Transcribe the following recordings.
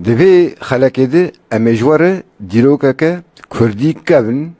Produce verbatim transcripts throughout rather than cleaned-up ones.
Di vê xelekê de em ê ji we re dîrokeke kurdî kevin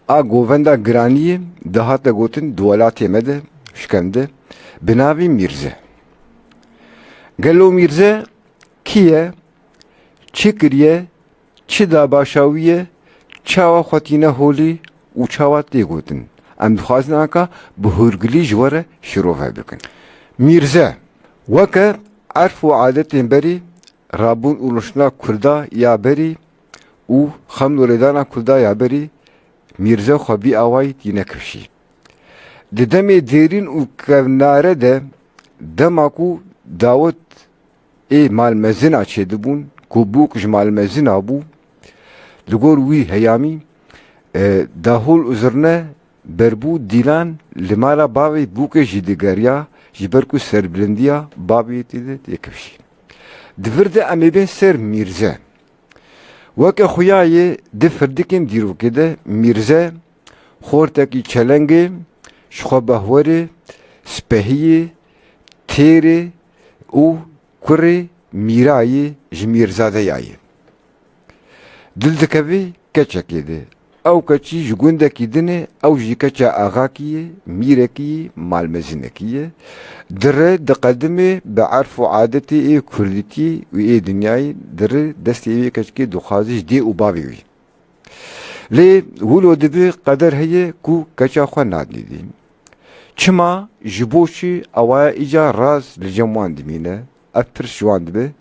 a govenda giraniyê dihate gotin di welatê me de, şikend de, bi navê Mîrze. Gelo Mîrze kî ye? Çi kiriye? Çi dabaşa wî ye? Çawa xwe tîne holê û çawa tê gotin? Em dixwazin anka bi hûrgilî ji we re şirove bikin. Mîrze, weke erf û adetên berî, rabûn û ruştina Kurda ya berî û xem û rêdana Kurda ya berî, Mîrze xwe vî awayî tîne kifşî. Di demê dêrîn û kevnare de, dema ku dawet ê malmezina çêdibûn, ku bûk ji malmezina bû, li gor wî heyamî, e, dahol û zirne berbû dîlan li mala bavê bûkê jî digeriya, ji ber ku serbilindiya bavê tê de tê kifşî. Di vir de em ê bên ser Mîrze. Weke xuya yê di firdikên dîrokê de Mîrze xortekî çelengê, ji xwe behwerê, spehiyê, têrê û kurê mîrayê ji mîrzadeya ye. Dil dikevê keçekê de. Ew keçî ji gundekî din e, ew jî keça axakî ye, mîrekî ye, malmezinekî ye. Dire diqedimê bi erf û adetê ê kurdîtî û ê dinyayê, dire destê wê keçikê dixwaze ji dê û bavê wî. Lê wilo dibe qeder heye ku keça xwe nadî dî. Çima, ji bo çi awaya îca raz li cem wan dimîne? Ev pirs ji wan dibe,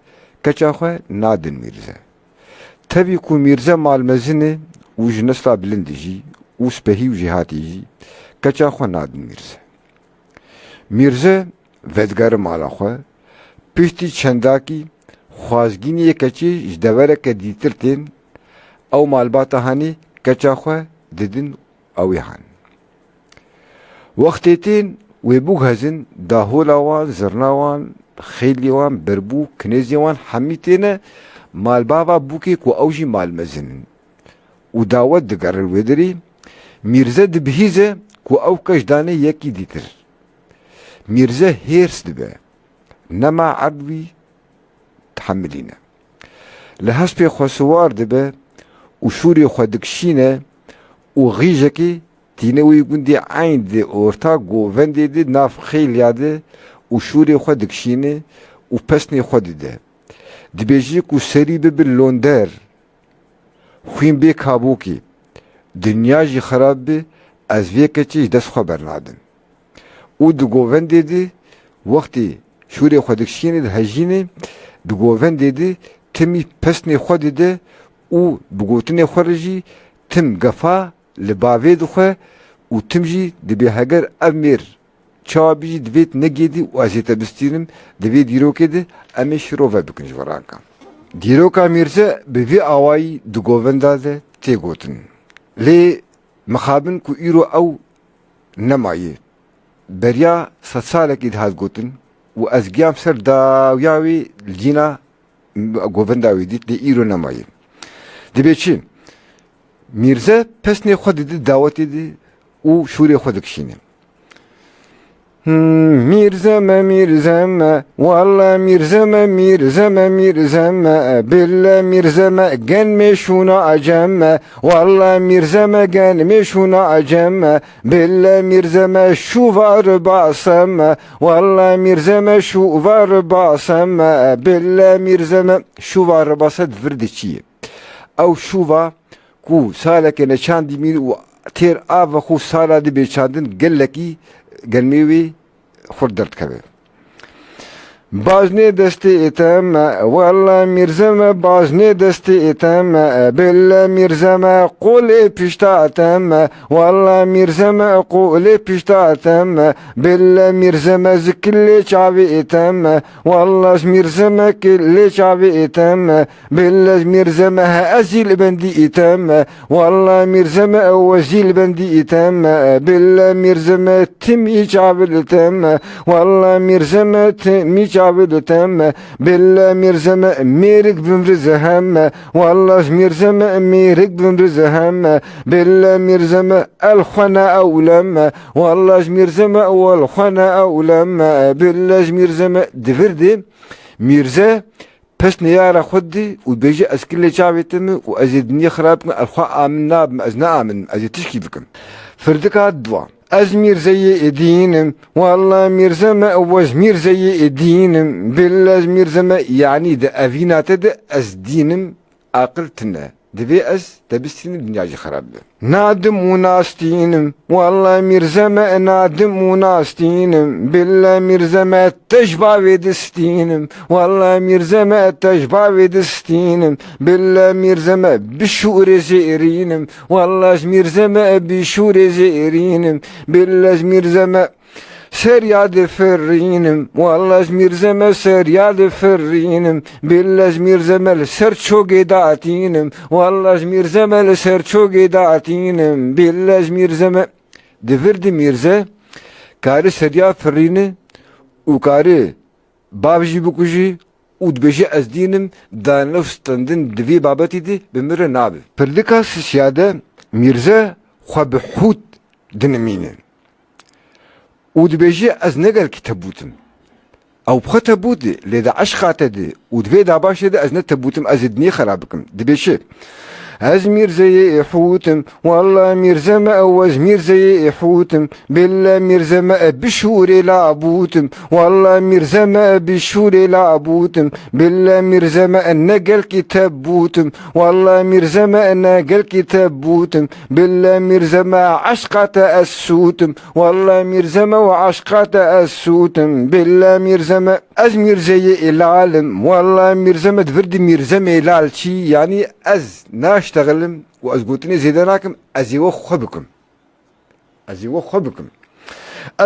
keça xwe nadin Mîrze. Tevî ku Mîrze malmezin e û ji nesla bilind e jî û spehî û jêhatî jî, keça xwe nadin Mîrze. Mîrze vedigere mala xwe, piştî çendakî xwazgîniyê keçê ji devereke dîtir tên, ew malbata hanê keça xwe didin ew ê han. Wextê tên wê bûghezin, dahola wan, zirna wan, xêlê wan, berbû, kinêzê wan hemî têne malbava bûkê ku ew jî malmezin in. Û dawet digerin wê derê, Mîrze dibihîze ku ew keç dane yekî dîtir. Mîrze hêrs dibe. Nema erd wî tihemilîne. Li hespê xwe siwar dibe û şûrê xwe dikişîne û xîjekê tîne wî gundê Eyn di orta govendê di nav xêliya di û şûrê xwe dikişîne û pesnê xwe dide. Dibêje ku serî bibe londer, xwîn bê kabûkê, dinya jî xerab bi, ez vê keçê ji dest xwe bernadim. Û di govendê di wextê şûrê xwe dikişîne, dihejîne, di govendê di timî pesnê xwe dide û bi gotinê xwe re jî tim gefa li bavê dixwe û tim jî dibê heger ev mêr çawa bijî divêt negêdî û ez ê te bistînim, di vê dîrokê de em ê şirove bikin ji we re anka. Dîroka Mîrze bi vî awayî di govenda de tê gotin. Lê mixabin ku îro ew nemaye. Beriya sedsalekî dihat gotin û ez giyam ser dawiya wê li cîna govenda wê dît, lê îro nemaye. Dibê çi? Mîrze pesnê xwe dide dawetê de û şûrê xwe dikişîne. Hmm, Mîrze me, Mîrze me, walla Mîrze me, Mîrze me, Mîrze me, bille Mîrze me, gen me şûna acem me, walla Mîrze me, gen me şûna acem me, bille Mîrze me, şûvar basem me, walla Mîrze me, şûvar basem me, bille Mîrze me, şûvar base di vir de çi ye? Ew şûva ku saleke neçandî mîn û têr ava xwe sala dibê çandin gelekî gelmê wê xurt derdikeve. Baznê destê êtem me, wella Mîrze me, baznê destê êtem me, bille Mîrze me, qolê pişta etem me, wella Mîrze me, qolê pişta etem me, bille Mîrze me, zikilê çavê êtem me, wella Mîrze me, kilê çavê êtem me, Bille Mîrze me he ezî li bendî îtem me. Walla Mîrze me ew ezî li bendî îtem me. Bille Mîrze me tim î çavil îtem me. Walla Mîrze me tim î çavil îtem me. Bille Mîrze me mêrik bimri zehem me. Walla Mîrze me mêrik bimri zehem me. Bille Mîrze me el xwena ewlem me. Walla Mîrze me wel xwena ewlem me. Bille Mîrze me divirdi. Mîrze pes neyara xwe didî û dibêje, ez kilê çavê te me û ez ê dinyê xirab bikim, ez xwe amin nabim, ez neamin, ez ê tişkî bikim. Firdika dua. Ez Mîrzeyê dînim, walla Mîrze me, wez Mîrzeyê dînim, billa ez Mîrze me, yanî di evîna te de ez dînim, aqil tune. Divê ez te bistînim, dinya jî xirab be. Nadim û nastînim, walla Mîrze me, nadim û nastînim, billa Mîrze me, te ji bavê distînim, walla Mîrze me, te ji bavê distînim, billa Mîrze me, bi şûrê zêrînim, walla ez Mîrze me, bi şûrê zêrînim, billa ez Mîrze me, serya difirînim, walla ez Mîrze me, serya difirînim, billa ez Mîrze me, li ser çogê datînim, walla ez Mîrze me, li ser çogê datînim, billa ez Mîrze me. Di vir de Mîrze kari serya firîne û kari bav jî bikujî û dibêje, ez dînim, da nefs tendin di vî babetî de bi min re nabe. Pirdika sisiya de Mîrze xwe bi hût dinimîne û dibêje, ez ne gelkî tebût im. Ew bi xwe tebût e, lê di eşqa te de û di vê dabaşê de ez ne tebût im, ez ê dinyê xera bikim. Dibêje, ez Mîrzeyê hût im, walla Mîrze me, ew ez Mîrzeyê hût im, billa Mîrze me, bi şûrê labût im, walla Mîrze me, bi şûrê labût im, billa Mîrze me, ne gelkî tebût im, walla Mîrze me, ne gelkî tebût im, billa Mîrze me, eşqa te ez sût im, walla Mîrze me, eşqa te ez sût im, billa Mîrze me. Ez Mîrzeyê Êlal im, walla Mîrze me, di vir de Mîrze me Êlal çi, yanî ez naştexilim û ez gotinê zêde nakim, ez ê we xwe bikim. Ez ê we xwe bikim.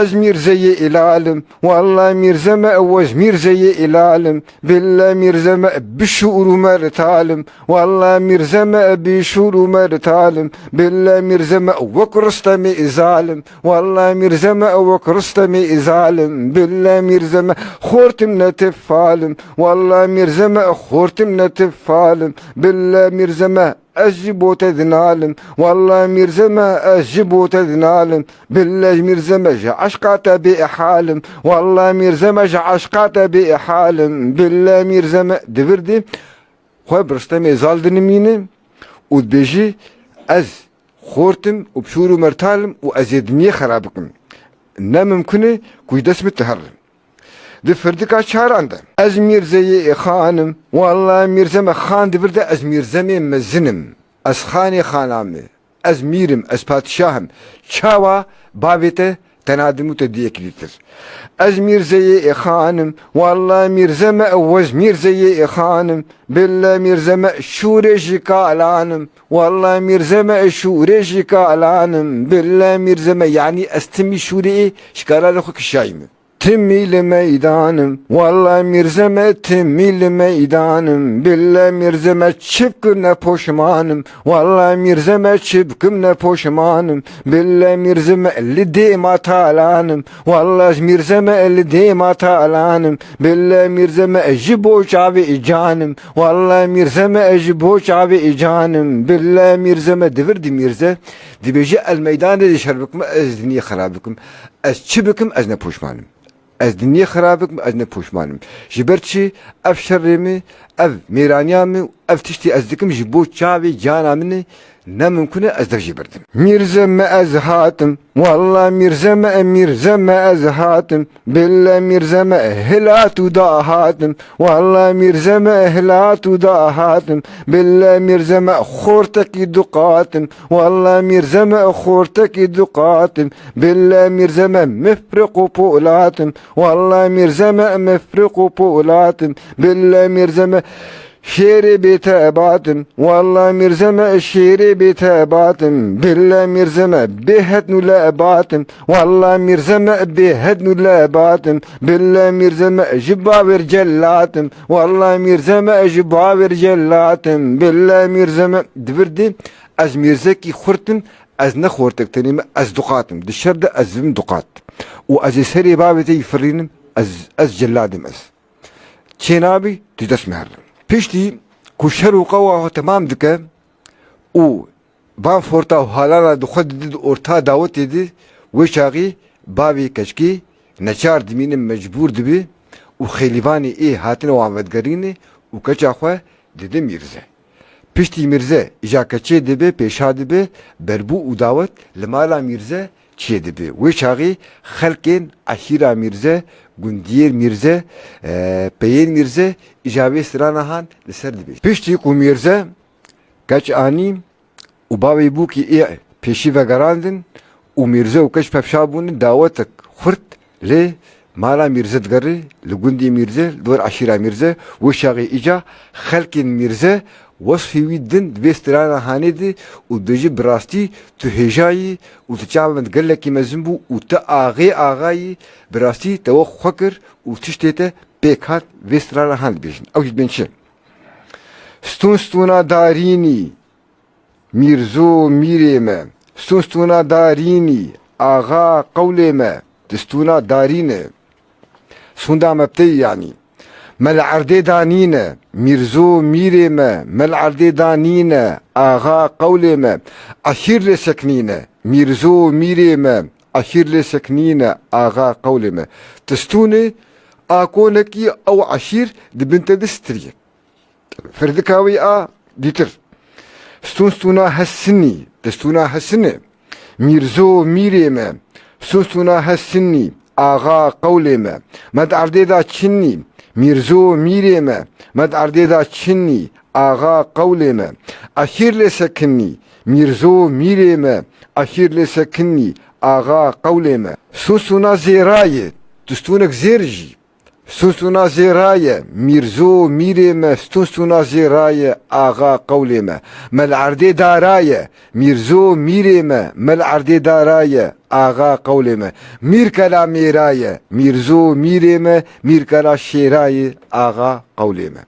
Ez Mîrzeyê Êlal im, walla Mîrze me, ew ez Mîrzeyê Êlal im, billa Mîrze me, bi şûr û mertal im, walla Mîrze me, bi şûr û mertal im, billa Mîrze me, wek Rustemê Îzal im, walla Mîrze me, wek Rustemê Îzal im, billa Mîrze me, xortim ne tifal im, walla Mîrze me, xortim ne tifal im, billa Mîrze me, ez ji bo te dinalim, walla Mîrze me, ez ji bo te dinalim, billa Mîrze me, ji eşqa te bêhal im, walla Mîrze me, ji eşqa te bêhal im, billa Mîrze me. Di vir de xwe bi Rustemê Zal dinimîne û dibêje, ez xort im û bi şûr û mertal im û ez ê dinyê xera bikim. Ne mimkun e ku ji dest min tu here. Di firdika çaran de, ez Mîrzeyê Xan im, walla Mîrze me, Xan di vir de, ez Mîrzemê mezin im, ez Xanê Xana me, ez mîr im, ez padişah im. Çawa bavê te te nadim û te diyekî dîtir? Ez Mîrzeyê Xan im, walla Mîrze me, ew ez Mîrzeyê Xan im, billa Mîrze me, şûrê ji kalan im, walla Mîrze me, şûrê ji kalan im, billa Mîrze me, yanî ez timî şûrê ê ji kalanê xwe kişayî me. Timî li meydan im, walla Mîrze me, timî li meydan im, billa Mîrze me, çi bikim ne poşman im, walla Mîrze me, çi bikim ne poşman im, billa Mîrze me, li dêma talan im, walla Mîrze me, li dêma talan im, billa Mîrze me, ji bo çavê can im, walla Mîrze me, ji bo çavê can im, billa Mîrze me. Di vir de Mîrze dibêje, ez meydanê de şer bikim, ez dinyê xera bikim, ez çi bikim, ez ne poşman im. Ez dinyê xera bikim, ez ne poşman im. Ji ber çi? Ev şerê min, ev mêraniya min, ev tiştê ez dikim ji bo çavê cana min e, ne mimkun e ez dev jê berdim. Mîrze me ez hatim, walla Mîrze me, Mîrze me ez hatim, billa Mîrze me hilat û dahatim, walla Mîrze me hilat û dahatim, billa Mîrze me xortekî duqatim, walla Mîrze me xortekî duqatim, billa Mîrze me mifriq û polat im, walla Mîrze me mifriq û polat im, billa Mîrze me şêrê bêtebat im, walla Mîrze me şêrê bêtebat im, billa Mîrze me bêhedn û lebat im, walla Mîrze me bêhedn û lebat im, billa Mîrze me ji bavêr celat im, walla Mîrze me ji bavêr celat im, billa Mîrze me. Di vir de ez Mîrzekî xurt im, ez ne xortek tenê me, ez duqat im. Di şer de ez bim duqat. Û ez ê serê bavê te yî firînim, ez, ez celad im ez. Çênabî, tu dest me here. Piştî ku şer û qewa xwe temam dike û van forta û halana di xwe dide di orta dawetê de, wê çaxî bavê keçikê neçar dimîne, mecbûr dibe û xêlîvanê ê hatine wan vedigerîne û û keça xwe dide Mîrze. Piştî Mîrze îja keçê dibe, pêşa dibe, berbû û dawet li mala Mîrze çiyê dibe. Wê çaxê xelkên eşîra Mîrze, gundiyên Mîrze, e, peyên Mîrze îja vê strana han li ser dibêjin. Piştî ku Mîrze keç anî û bavê bûkî ê pêşî vegerandin û Mîrze û keç pevşa bûnin, dawetek xurt lê mala Mîrze digerî, li gundî Mîrze, li dor eşîra Mîrze, wê çaxê îca xelkên Mîrze wesfê wî din di vê strana hanê de û dibêjin, bi rastî tu hêja yî û tu çavên gelekî mezin bû û tu axê axa yî, bi rastî te wek xwe kir û tiştê te pêk hat, vê strana han dibêjin. Ew jî dibên çi? Stûn stûna darînî, Mîrzo mîrê me, stûn stûna darînî, axa qewlê me, di stûna darîne. Sûnda me bi te yî yanî. Me li erdê da nîne, Mîrzo mîrê me, me li erdê da nîne, axa qewlê me. Eşîr lê sekinîne, Mîrzo mîrê me, eşîr lê sekinîne, axa qewlê me. Ti stûnê a konekî ew eşîr di bin te de stirî. Firdika wî a dîtir. Stûn stûna hesinî, di stûna hesinê. Mîrzo mîrê me. Stûn stûna hesinî, axa qewlê me. Me di erdê da çinî. Mîrzo mîrê me. Me di erdê da çinî, axa qewlê me. Eşîr lê sekinî. Mîrzo mîrê me. Eşîr lê sekinî, axa qewlê me. Stûn stûna zêra ye. Tu stûnek zêr jî. Stûn stûna zêra ye, Mîrzo mîrê me, stûn stûna zêra ye, axa qewlê me. Me li erdê dara ye, Mîrzo mîrê me, me li erdê dara ye, axa qewlê me. Mîr kela mêra ye, Mîrzo mîrê me, mîr kela şêra ye, axa qewlê me.